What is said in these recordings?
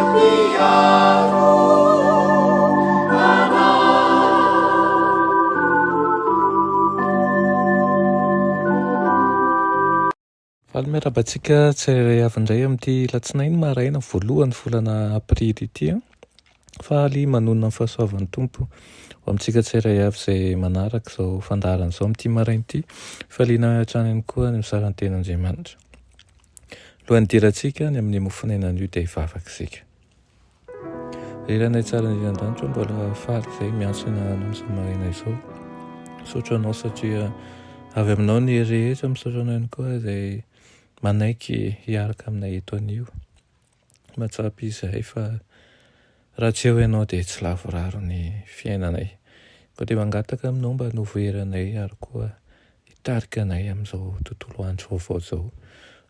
Mpiaro anay. Faly miarahaba antsika tsirairay avy indray amin'ity alatsinainy maraina voalohan'ny volana aprily ity. Faly manonona ny fahasoavan'ny Tompo ho amintsika tsirairay avy izay manaraka izao fandaharana izao amin'ity maraina ity. Faliana hatrany ihany koa ny mizara ny tenin'Andriamanitra. Alohan'ny hidirantsika any amin'ny mofonaina anio dia hivavaka isika. Ry Rainay tsara indrindra an-danitra, mbola faly izay miantso ny anaranao amin'izao maraina izao. Misaotra anao satria avy aminao ny hery rehetra, misaotra anao ihany koa izay manaiky hiaraka aminay eto anio. Mahatsapa izahay fa raha tsy eo ianao dia tsy lavorary ny fiainanay. Koa dia mangataka aminao mba hanovo hery anay ary koa hitarika anay amin'izao tontolo andro vaovao izao.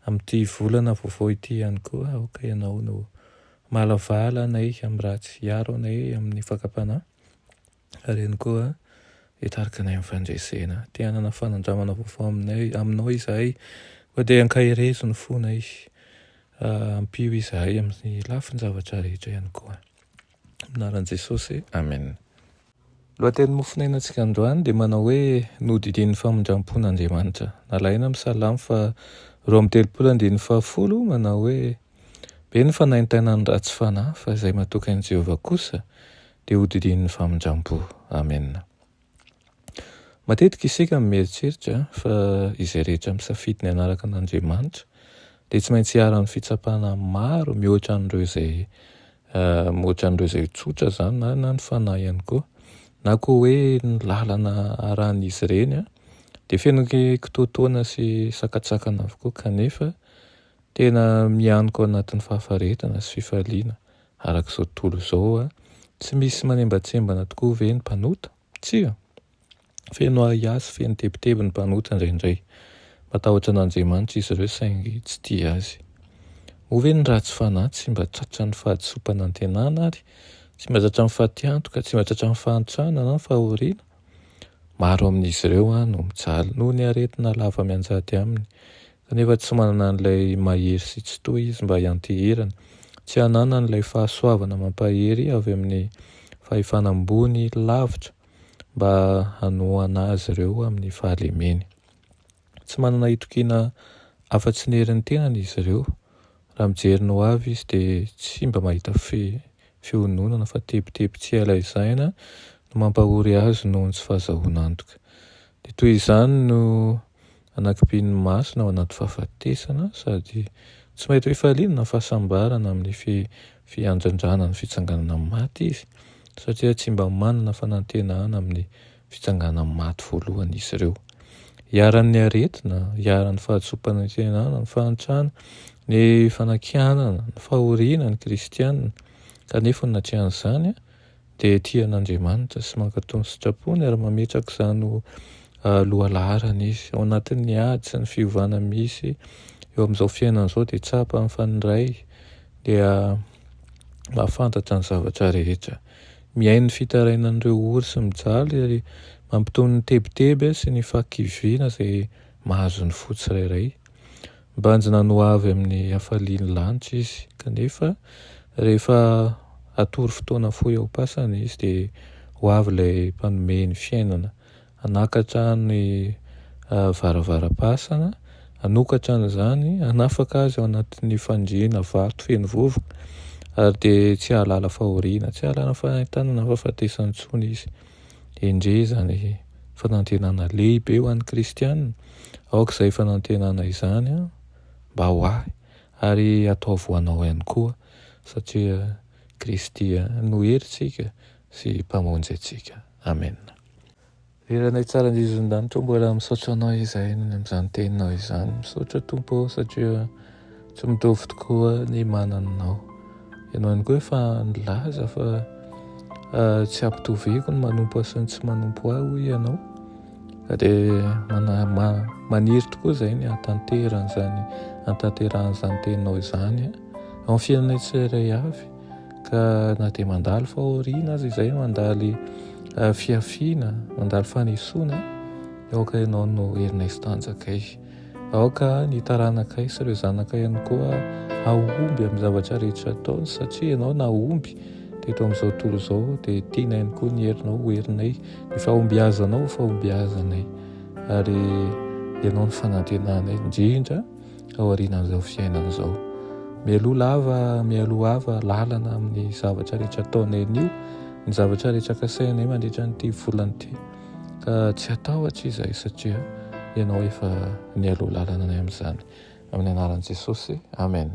Amin'ity volana vaovao ity ihany koa, aoka ianao no hamalavala anay amin'ny ratsy, hiaro anay amin'ny fakam-panahy. Ary ihany koa hitarika anay amin'ny fandresena. Te hanana fanandramana vaovao aminay, aminao izahay. Koa dia ankaherezo ny fonay. Ampio izahay amin'ny lafin-javatra rehetra ihany koa. Amin'ny anaran'i Jesosy, Amen. Lohatenin'ny mofonainantsika androany dia manao hoe Nodidian'ny famindram-pon'Andriamanitra. Nalaina amin'ny Salamo faha 32 andininy fahafolo manao hoe Be ny fanaintainan'ny ratsy fanahy, fa izay matoky an'i Jehovah kosa dia hodidian'ny famindram-po. Amena. Matetika isika no mieritreritra fa izay rehetra misafidy ny hanaraka an'Andriamanitra dia tsy maintsy iharan'ny fitsapana maro mihoatra an'ireo izay mihoatra an'ireo izay tsotra izany na na ny fanahy ihany koa na koa hoe ny lalana arahan'izy ireny dia feno kitoatoana sy sakantsakana avokoa kanefa Tena mianoka ao anatin'ny fahafaretana sy fifaliana araka izao tontolo izao tsy misy manembantsembana tokoa ve ny mpanota? Tsia! Feno ahiahy sy feno tebiteby ny mpanota indraindray. Matahotra an'Andriamanitra izy ireo saingy tsy tia Azy. Moa ve ny ratsy fanahy tsy mba tratran'ny fahadisoam-panantenana ary tsy mba tratran'ny fatiantoka, tsy mba tratran'ny fahantrana na ny fahoriana? Maro amin'izy ireo no mijaly noho ny aretina lava mianjady aminy, kanefa tsy manana an'ilay mahery sy tsitoha izy mba hianteherana, tsy ananany ilay fahasoavana mampahery avy amin'ny fahefana ambony lavitra mba hanohana azy ireo amin'ny fahalemeny. Tsy manana itokiana afa-tsy ny herin'ny tenany izy ireo. Raha mijery ny hoavy izy dia tsy mba mahita fiononana fa tebiteby tsy hay lazaina no mampahory azy noho ny tsy fahazahoana antoka. Dia toy izany no anakimpian'ny masony ao anaty fahafatesana sady tsy mahita fifaliana na fahasambarana amin'ny fiandrandrana ny fitsanganana amin'ny maty izy satria tsy mba manana fanantenana amin'ny fitsanganan'ny maty voalohany izy ireo. Iharan'ny aretina, iharan'ny fahadisoam-panantenana, ny fahantrana, ny fanakianana, ny fahoriana ny kristiana kanefa ny natrehan'izany dia tia an'Andriamanitra sy mankatò ny sitrapony ary mametraka izany ho lohalaharana izy. Ao anatin'ny ady sy ny fiovana misy eo amin'izao fiainana izao dia tsapany fa ny Ray dia mahafantatra ny zavatra rehetra. Mihaino ny fitarainan'ireo ory sy mijaly ary mampitony ny tebiteby sy ny fahakiviana izay mahazo ny fo tsirairay. Mibanjina ny ho avy amin'ny hafalian'ny lanitra izy, kanefa rehefa hatory fotoana fohy ao am-pasana izy dia ho avy ilay mpanome ny fiainana, hanakatra ny varavaram-pasana, hanokatra an'izany, hanafaka azy ao anatin'ny fandriana vato feno vovoka, ary dia tsy hahalala fahoriana, tsy hahalala fanaintainana na fahafatesana intsony izy. Endrey izany fanantenana lehibe ho an'ny kristiana! Aoka izay fanantenana izany mba ho ahy ary ataovy ho anao ihany koa satria Kristy no herintsika sy Mpamonjy antsika. Amena. Ry Rainay tsara indrindra an-danitra ô, mbola misaotra Anao izahay noho ny amin'izany Teninao izany. Misaotra Tompo ô satria tsy mitovy tokoa ny manana Anao. Ianao ihany koa efa nilaza fa tsy ampitoviko ny manompo ahy sy ny tsy manompo ahy hoy Ianao. Ka dia maniry tokoa izahay ny hahatanterahan'izany hahatanterahan'izany Teninao izany ao amin'ny fiainanay tsirairay avy. Ka na dia mandalo fahoriana aza izahay, mandalo fihafiana, mandalo fanesoana, aoka Ianao no herinay sy tanjakay. Aoka ny taranakay sy ireo zanakay ihany koa hahomby amin'ny zavatra rehetra ataony satria Ianao nahomby teto amin'izao tontolo izao dia tianay ihany koa ny herinao ho herinay, ny fahombiazanao ho fahombiazanay ary Ianao no fanantenanay indrindra aorianan'izao fiainana izao. Mialoha lava, mialoha ava lalana amin'ny zavatra rehetra ataonay anio, ny zavatra rehetra kasainay mandritra an'ity volana ity. Ka tsy hatahotra izahay satria Ianao efa nialoha lalana anay amin'izany. Amin'ny anaran'i Jesosy, Amen.